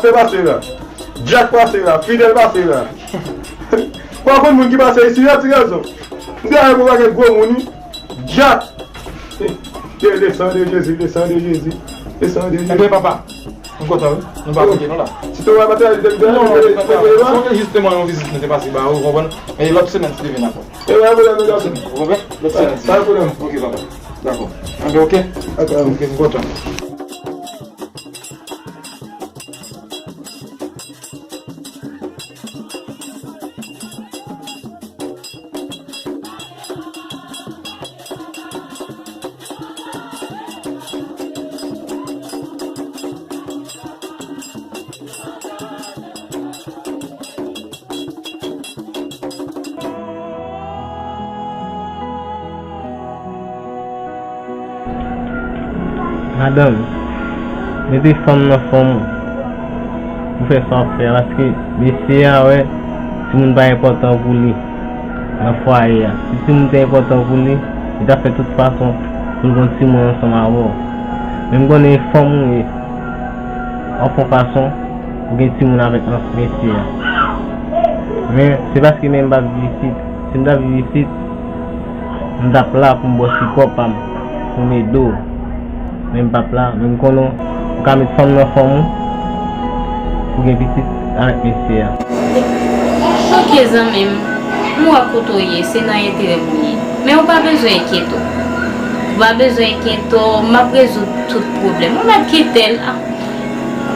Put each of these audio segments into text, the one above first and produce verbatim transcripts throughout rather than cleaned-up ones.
Fè pase la. Dyak pase la. Fidèl pase la. Ou pa konn moun ki pase isi a, ti rezon. M te ale pou bagay gwo moun, wi. Dyak. Le, le sang de Jésus, le sang de Jésus, le sang de Jésus. Ebyen, papa, m kontan, wi. Nou pa kote nou la. Si te wè pa te ale de, de, non, de, de, de, non, se jisteman yon vizit nou te pase ba ou, ou konprann? E lòt semèn, si Dye vle, n a fè. E pa pwoblèm, non, gason. Ou konprann? Lòt semèn. Pa pwoblèm. Ok, papa. Dakò. Anben, ok. Dakò. Ok, m kontan. Madanm, mete fanm nan fanm ou. Pou fè sa w ap fè a, paske mesye a wè timoun pa enpòtan pou li nan fwaye a. Si timoun te enpòtan pou li, li t ap fè tout fason pou l gon timoun ansanm avè w. Men m konnen e fanm ou ye, w ap fè yon fason pou gen timoun avèk mesye a. Men se paske men m pa viv isit. Si m ta viv isit, m t ap la pou m ba w sipò pa m, pou m ede w. Men m p ap la, men m konnen w ka met fanm nan fanm ou pou gen pitit avèk mesye a. Ok, zanmi m, m wè kote w ye, se nan enterè m ou ye. Men ou pa bezwen enkyete w. Ou pa bezwen enkyete w, m ap rezoud tout pwoblèm. Ou mèt kite l.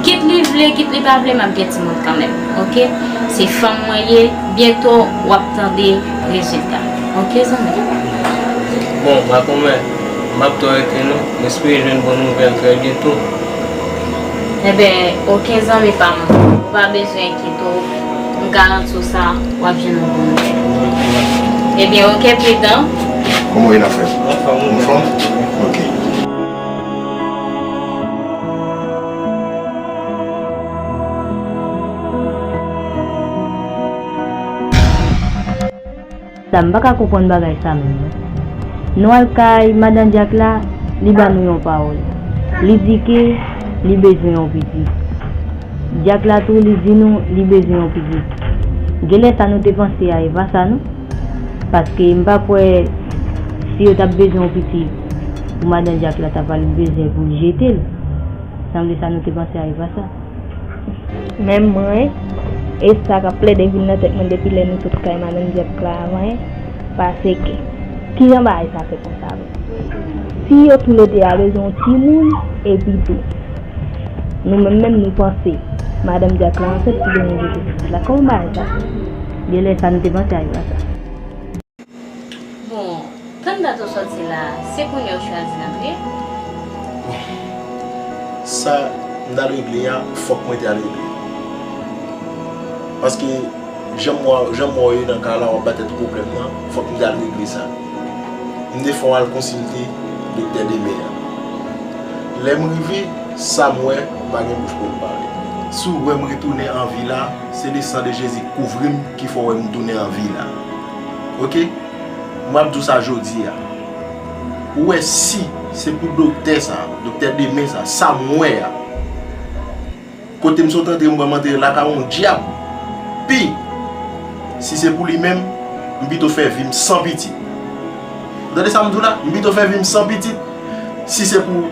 Kit li vle, kit li pa vle, m ap gen timoun kanmenm, ok? Se fanm mwen ye, byento w ap tande rezilta, ok, zanmi? Bon, makomè, m ap tou rete non, m espere jwenn bon nouvèl trè byento. Enben, ok, zanmi pa m, ou pa bezwen enkyete w, m garanti w sa, w ap jwenn yon bon nouvèl. Ebyen, ok, pridan. Kòman w ye, Nafè? Anfòm, ou menm? Anfòm? Ok. Sa m pa ka konprann bagay sa menm non. Nou al kay madan Dyak la, li ba nou yon pawòl. Li di ke li bezwen yon pitit. Dyak la tou li di nou li bezwen yon pitit. Genlè sa nou te panse a e pa sa non. Paske m pa kwè si yo t ap bezwen yon pitit pou madan Dyak la ta pral bezwen pou l jete l. Sanble sa nou te panse a e pa sa. Menm mwen, e sa k ap plede vin nan tèt mwen depi lè nou sot kay madanm Dyak la avan, pase ke, kijan bagay sa fè konsa vre? Si yo toulede a bezwen yon timoun, epi tou, nou menm menm nou panse madanm Dyak la ansent pou bezwen jete pitit la, kòman bagay sa fè? Genlè sa nou te panse a e pa sa. Bon, tann dat ou sòti la, se kounye a ou chwazi n ap ye? Sa m t al regle a, fòk mwen te al regle. Paske jan m wè, jan m wè w ye nan kay la, w ap bay tèt ou pwoblèm nan, fòk m te al regle sa. M te fè w al konsilte doktè Demen an. Lè m rive, sa m wè, pa gen bouch pou m pale. Si w wè m retounen an vi la, se le san de Jezi k kouvri m ki fè w wè m tounen an vi la. Oke? M ap di w sa jodi a. Ou wè, si se pou doktè sa, doktè Demen sa, sa m wè a, kote m sot antre, m wè m antre lakay yon dyab. Pi, si se pou li menm, m pito fè vi m san pitit. Ou tande sa m di w la? M pito fè vi m san pitit, si se pou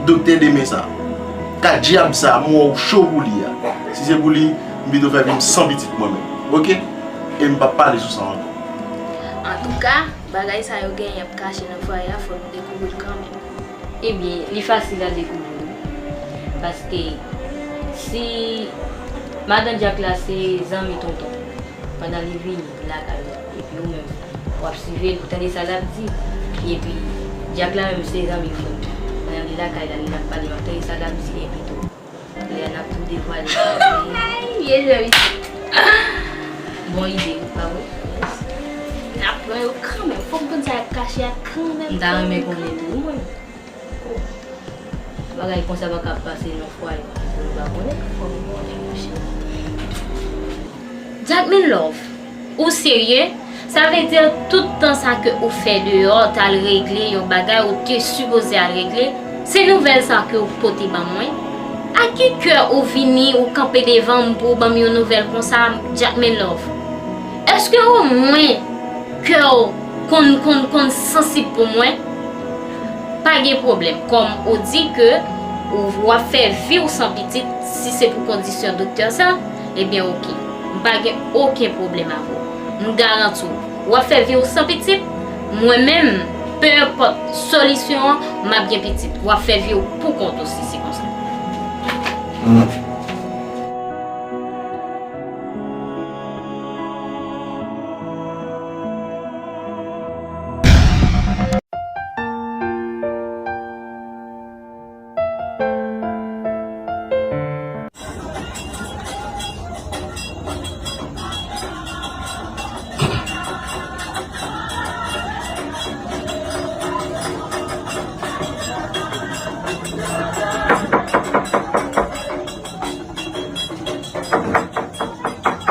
doktè Demen sa. Ka dyab sa, m wè w cho pou li a. Si se pou li, m pito fè vi m san pitit mwen menm. Oke? E m p ap pale sou sa ankò. Antouka, bagay sa yo genyen ap kache nan fwaye a, fò nou dekouvri l kanmenm. Ebyen, li fasil a dekouvri wi. Paske si madan Dyak la se zanmi tonton, pandan li vini lakay ou, epi ou menm, w ap siveye l pou tande sa l ap di. Epi, Dyak la menm se zanmi frè m. Pandan li lakay la, li ap pale, w ap tande sa l ap di, epi tou. Lè a n ap tou devwale sa. Ay, byen jwe, mesye. Bon ide, pa vre? N ap pran yo kanmenm. Fòk m konn sa y ap kache a kanmenm. M ta renmen konnen tou, mwen. Bagay konsa pa ka ap pase nan fwaye pou nou pa konnen. Fòk nou konnen, monchè. Jasmine Love, ou serye? Sa vle di tout tan sa ke ou fè deyò, t al regle yon bagay ou te sipoze al regle, se nouvèl sa ke ou pote ban mwen? A ki kè ou vini, ou kanpe devan m pou w ban m yon nouvèl konsa, Jack My Love? Èske omwen kè w konn, konn, konn sansib pou mwen? Pa gen pwoblèm. Kòm ou di ke ou, w ap fè vi w san pitit, si se pou kondisyon doktè sa, ebyen oke. M pa gen okenn pwoblèm avè w. M garanti w, w ap fè vi w san pitit, mwen menm, pe enpòt solisyon an, m ap gen pitit. W ap fè vi w pou kont ou si se konsa.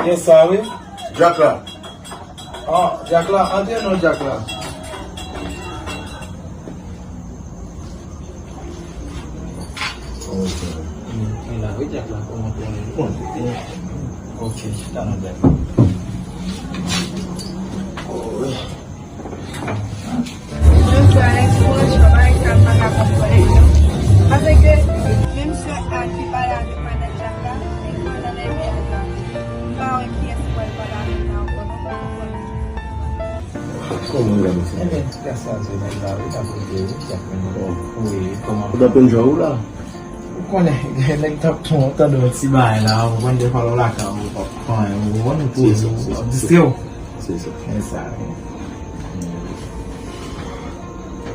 Gen sa wi. Dyak la. Ah, Dyak la, antre non Dyak la. Ok. Mwen la, wi, Dyak la, kòman pou mwen? Bon. Ok, chita non Dyak la. Oh, wi. Mwen fè Alex, franchman, bagay sa m pa ka konprann non. Paske menm si a ki pale avèk madan Dyak la, li pale nan lè M pa wè kiyès ki pral pale avèk la ankò non, m pa konprann. Kòman w ye, mesye? Ebyen, gras a Dye, nèg la, wi, t ap rete, wi, t ap rete. Wi, kòman? Ou t ap konn jwe ou la? Ou konnen, nèg t ap ton, tande yon ti bagay la, ou konn defwa lè w lakay ou, ou p ap fè anyen, ou konn poze w, w ap distrè w. Se sa. Se sa, wi.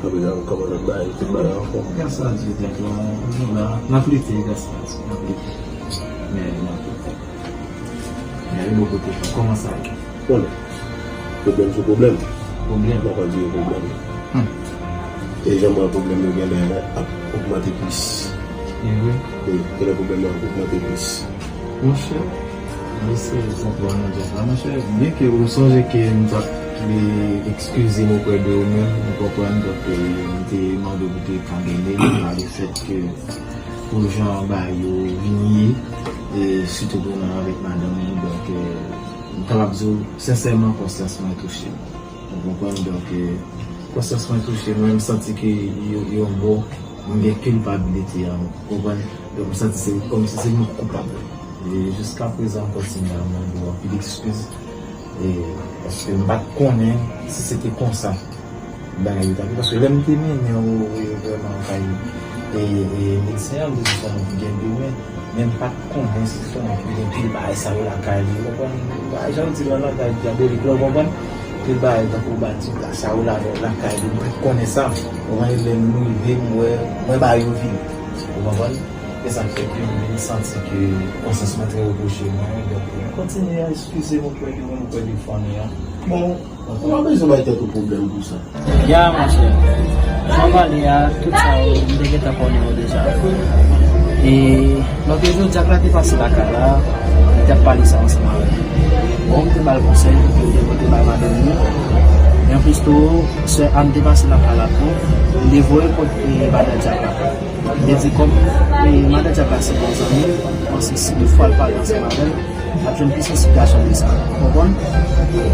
Apre sa, ou kòmanse bay tout bagay anfòm. Gras a Dye, tèt la, nou la, n ap lite, gras a Dye, n ap lite. Men, n ap lite. Gade bò kote, kòman sa ye? Konnen. Pwoblèm sou pwoblèm. Pwoblèm. N ap andire pwoblèm. Hmm. E jan m wè pwoblèm yo genlè ap ogmante plis. E vre? Wi, genlè pwoblèm yo ap ogmante plis. Monchè, m eseye konprann ou Dyak la. Monchè, byenke ou sonje ke m t ap, e, eskize m oprè de ou menm, ou konprann, donk, e, m te mande w pou te padone m, malefètke pou jan bagay yo vin ye, e sitou pou mwen avèk madanm mwen, donk, e, m kapab di w sensèman konsyans mwen touche. Ou konprann? Donk, e, konsyans mwen touche, mwen, m santi ke yo, yon bò, m gen kilpabilite a, ou konprann? Donk, m santi se kòmsi se mwen k koupab. E jiskaprezan, m kontinye ap mande w anpil eskiz. E, paske m pa t konnen si se te konsa bagay yo t ap ye. Paske lè m te mennen w, e, vrèman kay, e, e, medsen an, m te di sa nou gen demen, men m pa t konnen si se konnen ki gen pil bagay sa yo lakay li, w konprann? Bagay jan yo di lan langaj dyabolik la, w konprann? Pil bagay tankou ba ti plas sa yo la, lakay li, m pa t konnen sa. W konprann? E lè m rive, m wè, mwen ba yo vini. W konprann? E sa k fè ke m vin santi ke konsyans mwen trè repwoche mwen, donk, mwen kontinye eskize m oprè de moun, oprè de fanmi an. Bon, ou pa bezwen bay tèt ou pwoblèm pou sa. Ya, monchè. Jan w pale a, tout sa yo, m te gentan konnen yo deja. E, lòt jou, Dyak la te pase lakay la, li t ap pale sa ansanm avè m. Bon, m te ba l konsèy, m te, m te bay madanm li. E anplis tou, sè Ann te pase lakay la tou, m te voye kot, e, madan Dyak la. Li di kòm, e, madan Dyak la se bon zanmi, m panse si toutfwa l pale ansanm avè l, l ap jwenn plis esplitasyon de sa. Ou konprann?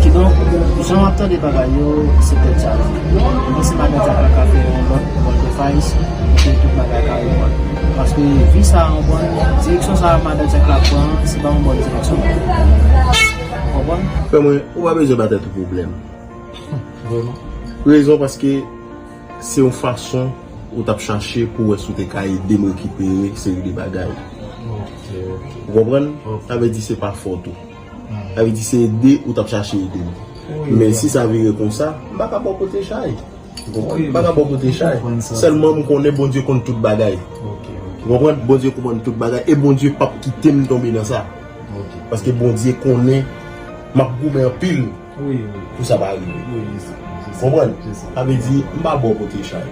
Kidonk, jan w ap tande bagay yo, se tèt chaje. M panse madan Dyak la ka fè yon lòt volte-face, epi tout bagay ka reprann. Paske vi sa a, ou konprann, direksyon sa a madan Dyak la pran, se pa yon bòn direksyon. Ou konprann? Frè mwen, ou pa bezwen ba tèt ou pwoblèm. Vrèman. Rezon paske se yon fason ou t ap chache pou wè si w te ka ede m rekipere seri de bagay. Ok, ok. Ou konprann? Ok. Sa vle di se pa fòt ou. Hmm. Sa vle di se ede ou t ap chache ede m. Wi, men wi. Si sa vire konsa, m pa ka ba w pote chay. Ou konprann? Wi, m pa ka ba w pote chay. Sèlman m konnen Bondye konn tout bagay. Ok, ok. Ou konprann? Bondye konprann tout bagay e Bondye p ap kite m tonbe nan sa. Ok. Paske Bondye konnen m ap goumen anpil. Wi, wi. Pou sa pa rive. Wi, se sa. Se sa. Konprann? Se sa. Sa vle di, m pa ba w pote chay.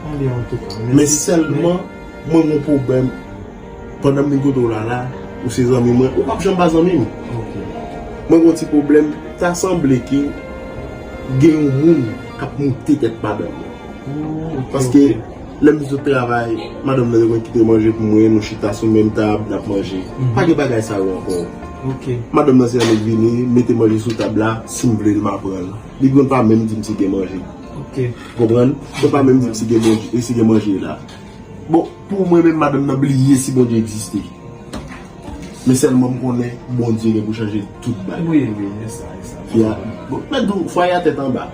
Anben, antouka, men sèlman, mwen gen yon pwoblèm. Pandan m vin kote w la, la, ou se zanmi mwen, ou p ap janm pa zanmi m. Ok. Mwen gen yon ti pwoblèm, ta sanble ke gen yon moun k ap moute tèt madanm mwen. Oh, ok, paske, ok. Lè m sot travay, madanm nan te konn kite manje pou mwen, nou chita sou menm tab, n ap manje. Pa gen bagay sa yo ankò. Madanm nan se annik vini, mete manje sou tab la, si m vle l, m a pran l. Li konn pa menm di m si gen manje. Ou konprann? Li konn pa menm di m si gen manje, si gen manje la. Bon, pou mwen menm, madanm nan bliye si Bondye egziste. Men sèlman m konnen Bondye gen pou chanje tout bagay. Wi, wi, e sa, e sa. Bon, mwen di w, fwaye a tèt anba.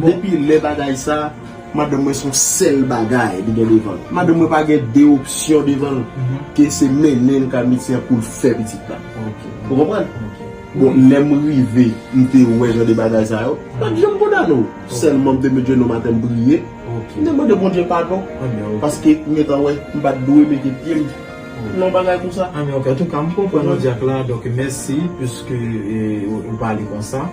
Depi lè bagay sa, madanm mwen se yon sèl bagay li gen devan l. Madanm mwen pa gen de opsyon devan l ke se mennen l kay medsen an pou l fè pitit la. Ou konprann? Bon, lè m rive, m te wè jan de bagay sa yo, m pa t janm kondane w. Sèlman m te met jenou m atè, m priye. M te mande Bondye padon. Paske m gentan wè m pa t dwe mete pye m nan bagay konsa. Anben, ok, antouka, m konprann ou, Dyak la. Donk, mèsi, piske, e, ou, ou pale konsa.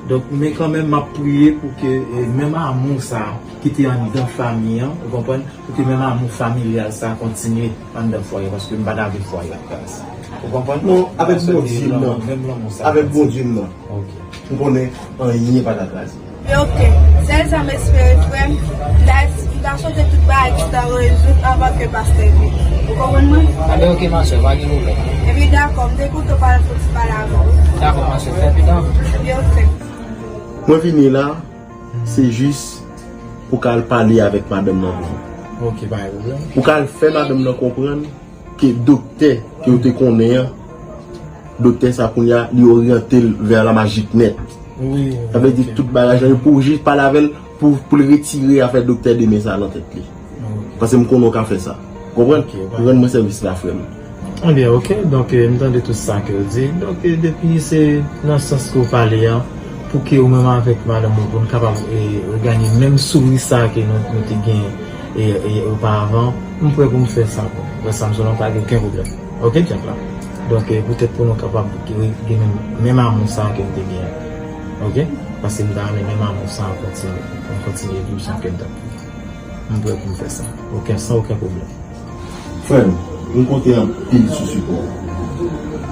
Donk, men kanmenm, m ap priye pou ke, e, menm amou sa ki te anndan fanmi an, ou konprann, pou ke menm amou familyal sa kontinye anndan fwaye, paske m pa ta vle fwaye ap kraze. Ou konprann? Non, avèk Bondye m nan. Avèk Bondye m nan. M konnen anyen pa ta kraze. Ebyen, ok. Sèl sa m espere, frè m, m ta, m ta swete tout bagay ki ta rezoud anvan ke pastè vini. Ou konprann mwen? Anben, ok, ma sè, pa gen pwoblèm. Ebyen, dakò, m te kontan pale, fon ti pale avè w. Dakò, ma sè, fè pita. Ebyen, ok. Mwen vini la, se jis pou ka al pale avèk madanm nan pou mwen. Ok, pa gen pwoblèm. Pou ka al fè madanm nan konprann ke doktè ke w te konnen an, doktè sa kounye a, li oryante l vè la majik nèt. Sa vle di tout bagay chanje pou w jis pale avè l, pou, pou l retire afè doktè demen sa nan tèt li. Paske m konnen w ka fè sa. Konprann? Rann mwen sèvis la, frè m. Anben, ok. Donk, eh, m tande tout sa ke w di. Donk, eh, depi se nan sans ke w pale an, pou ke ou menm avèk madanm ou, pou n kapab, eh, reganye menm souri sa ke nou, nou te gen, eh, eh, oparavan, m prè pou m fè sa pou ou. Frè Samson, pa gen okenn pwoblèm. Ok, Dyak la. Donk, eh, poutèt pou nou kapab gen menm, menm amou sa ke n te gen. Ok? Paske m ta renmen menm amou sa kontinye. Pou n kontinye viv jan ke n t ap viv. M prè pou m fè sa. Okenn, san okenn pwoblèm. Frè m, m konte anpil sou sipò w.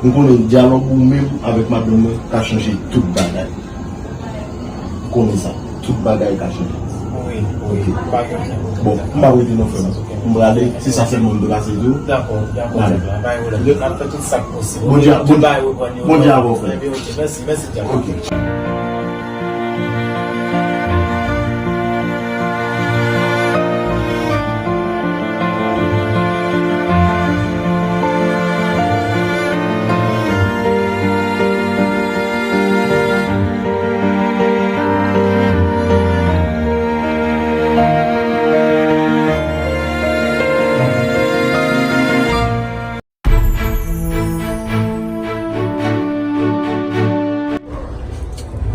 M konnen dyalòg ou menm avèk madanm mwen ka chanje tout bagay. M konnen sa. Tout bagay ka chanje. Wi, wi. Ok. Pa gen pwoblèm. Bon, m pa rete non, frè m. M prale, se sa sèlman m te pase di w. Dakò, dakò, frè m. Pa gen pwoblèm. N ap fè tout sa k posib. Bondye, Bondye, Bondye avè w, frè m. Ebyen, ok, mèsi, mèsi, Dyak. Ok.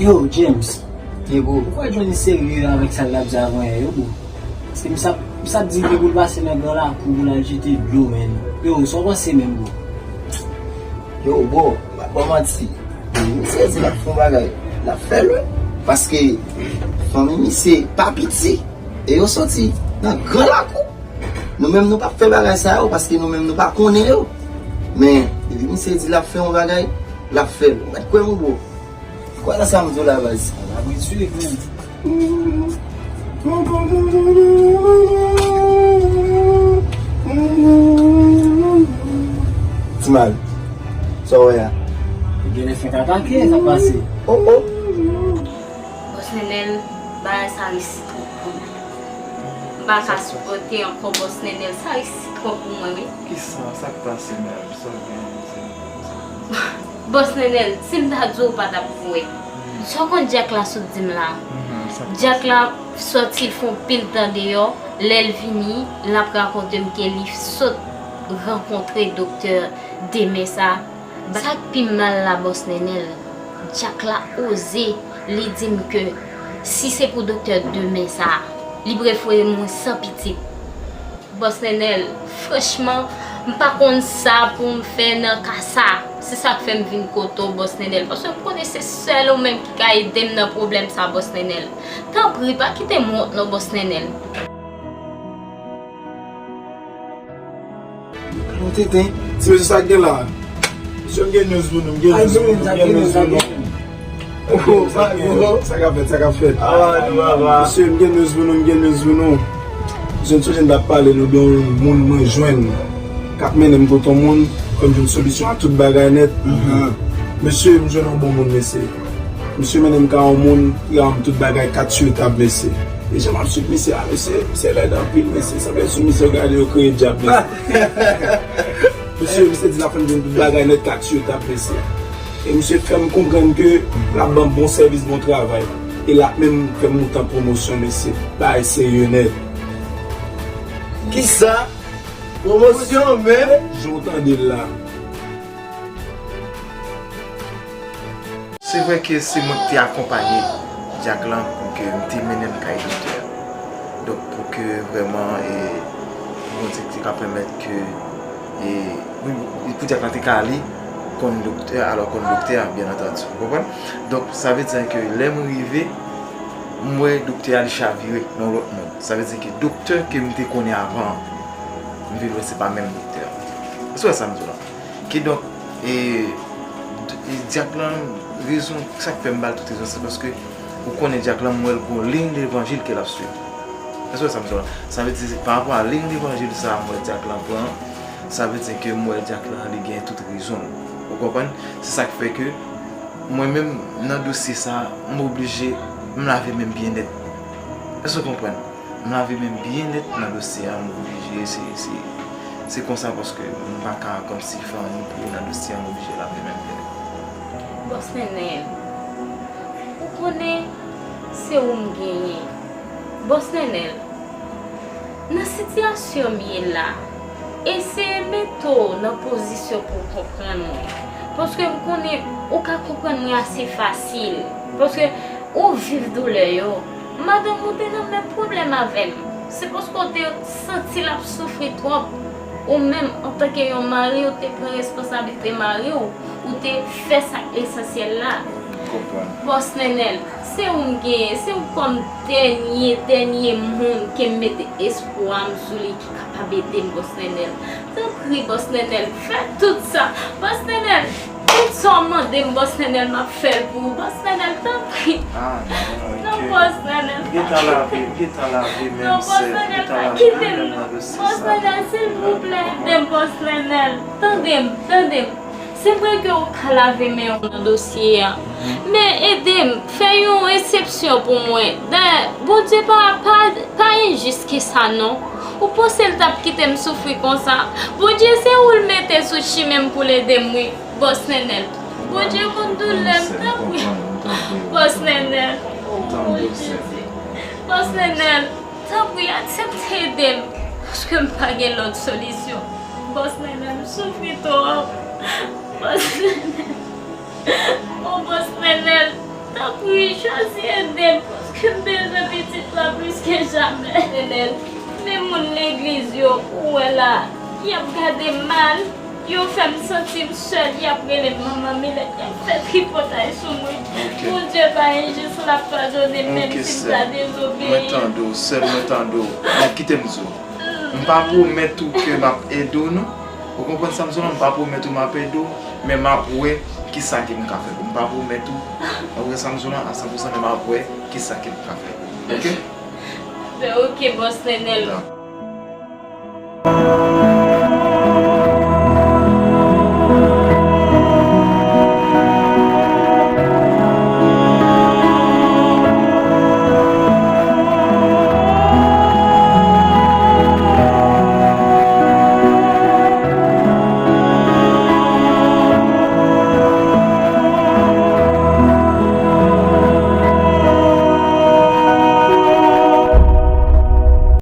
Yo, James, ye bro, ou kwè Johnny serye avèk sa l t ap di avan yè yo, bro? Paske m sa, m sa di li pou l pase nan gran lakou pou l al jete dlo, menn. Yo, sa w panse menm, bro? Yo, bro, m pa t ba w manti. Misye di l ap fè yon bagay, l ap fè l, wi. Paske fanmi misye pa piti. E yo soti nan gran lakou. Nou menm nou p ap fè bagay sa yo paske nou menm nou pa konnen yo. Men, depi misye di l ap fè yon bagay, l ap fè l. Ou mèt kwè m, bro. Kwè nan sa m di w la, baz. Abitye, menm. Ti Mal, sa w wè a? Ou genlè fenk atake, sa k pase? Oh, oh. Bòs Nenel, bagay sa riskant pou mwen. M pa ka sipòte ankò Bòs Nenel, sa riskant pou mwen, wi. Kisa, sa k pase menm? Sa gen, sa gen, sa gen. Bòs Nenel, si m ta di w, ou pa t ap kwè. Sa w konn Dyak la sot di m la? Dyak la sòti, l fè yon pil tan deyò, lè l vini, l ap rakonte m ke li sot rankontre doktè demen sa. Sa k pi mal la, Bòs Nenel, Dyak la oze, li di m ke si se pou doktè demen sa, li prefere mouri san pitit. Bòs Nenel, franchman, m pa konn sa pou m fè nan ka sa. Se sa k fè m vin kote w, Bòs Nenel, paske m konnen se sèl ou menm ki ka ede m nan pwoblèm sa, Bòs Nenel. Tanpri, pa kite m wont non, Bòs Nenel. Kalon tenten. Ti mesye, sa k gen la? Mesye, m gen news pou nou, m gen news pou nou, m gen news pou nou. Oh, sa k gen? Sa k ap fèt, sa k ap fèt? Mesye, m gen news pou nou, m gen news pou nou. Jwenn sou jèn t ap pale nou de yon moun mwen jwenn k ap mennen m kot yon moun, fè m jwenn solisyon a tout bagay nèt. Mesye, m jwenn yon bon moun, mesye. Misye mennen m ka yon moun ki ka ban m tout bagay kat sou etab, mesye. E jan m ap swiv misye a, mesye, misye lèd anpil, mesye. Sanble sou misye yo gade yo kreye dyab, mesye. Mesye, misye di l ap fè m jwenn tout bagay nèt kat sou etab, mesye. E misye fè m konprann ke l ap ban m bon sèvis, bon travay. E l ap menm fè m moute an pwomosyon, mesye. Bagay serye nèt. Kisa? Pwomosyon menm? Jan w tande l la. Se vre ke se mwen ki te akonpaye dyak lan pou ke m te mennen l kay doktè a. Donk, pou ke vrèman, e, Bondye te ka pèmèt ke, e, wi, pou dyak lan te ka ale konn doktè, alò konn doktè a, byen antandi. Ou konprann? Donk, sa vle di ke lè m rive, m wè doktè a li chavire nan yon lòt mond. Sa vle di ke doktè ke m te konnen avan an, m vin wè se pa menm doktè a. Èske w wè sa m di w la? Kidonk, e, e dyak lan, rezon, sa k fè m ba l tout rezon, se paske ou konnen dyak lan, m wè l gon liy levanjil ke l ap swiv. Èske w wè sa m di w la? Sa vle di, se pa rapò a liy levanjil sa a m wè dyak lan pran, sa vle di ke m wè dyak lan, li gen tout rezon l. Ou konprann? Se sa k fè ke mwen menm, nan dosye sa a, m oblije, m lave men m byen nèt. Èske w konprann? M lave men m byen nèt nan dosye a, m oblije, se, se, se konsa paske m pa ka kòmsi fè anyen pou ou nan dosye a, m oblije lave men m byen nèt. Bòs Nènèl, ou konnen se ou m genyen. Bòs Nènèl, nan sitiyasyon m ye la, eseye mete w nan pozisyon pou w konprann mwen. Paske m konnen ou ka konprann mwen ase fasil. Paske ou viv doulè yo. Madanm ou te nan menm pwoblèm avè m. Se paske w te santi l ap soufri twòp. Ou menm, antanke yon mari, ou te pran responsablite mari w, ou te fè sa k esansyèl la. M konprann. Bòs Nènèl, se ou m genyen, se ou kòm dènye, dènye moun ke m mete espwa m sou li ki kapab ede m, Bòs Nènèl. Tanpri, Bòs Nènèl, fè tout sa. Bòs Nènèl, tout sa w mande m, Bòs Nènèl, m ap fè l pou ou. Bòs Nènèl, tanpri. Ah, non, non, Bòs Nènèl, m gentan lave, m gentan lave men m, sè, m gentan lave men m nan dosye sa. Bòs Nènèl, silvouplè, ede m, Bòs Nènèl. Tande m, tande m. Se vre ke ou ka lave men w nan dosye a, men ede m fè yon eksepsyon pou mwen. Dayè, Bondye pa, pa, pa enjis ke sa non. Ou panse l t ap kite m soufri konsa? Bondye se ou l mete sou chimen m pou l ede m wi, Bòs Nènèl. Bondye konn doulè m, tanpri. Bòs Nènèl. Oh, Jezi. Bòs Nènèl, tanpri, aksepte ede m, paske m pa gen lòt solisyon. Bòs Nènèl, m soufri twòp. Bòs Nènèl. Oh, Bòs Nènèl, tanpri, chwazi ede m, paske m bezwen pitit la plis ke jamè. Nènèl, men moun legliz yo, ou wè la, y ap gade m mal, yo fè m santi m sèl, y ap rele m manman milèt, y ap fè tripotay sou mwen. Ok. Bondye pa enjis, l ap padone m, menm si m ta dezobeyi. Ok, sè. Mwen tande w, sè, mwen tande w. Men kite m di w. M pa pwomèt ou ke m ap ede w, non. Ou konprann sa m di w la? M pa pwomèt ou m ap ede w, men m ap wè kisa ke m ka fè pou w. M pa pwomèt ou, ou konprann sa m di w la, a san pou san, men m ap wè kisa ke m ka fè. Ok? Ben, ok, Bòs Nènèl. Dakò.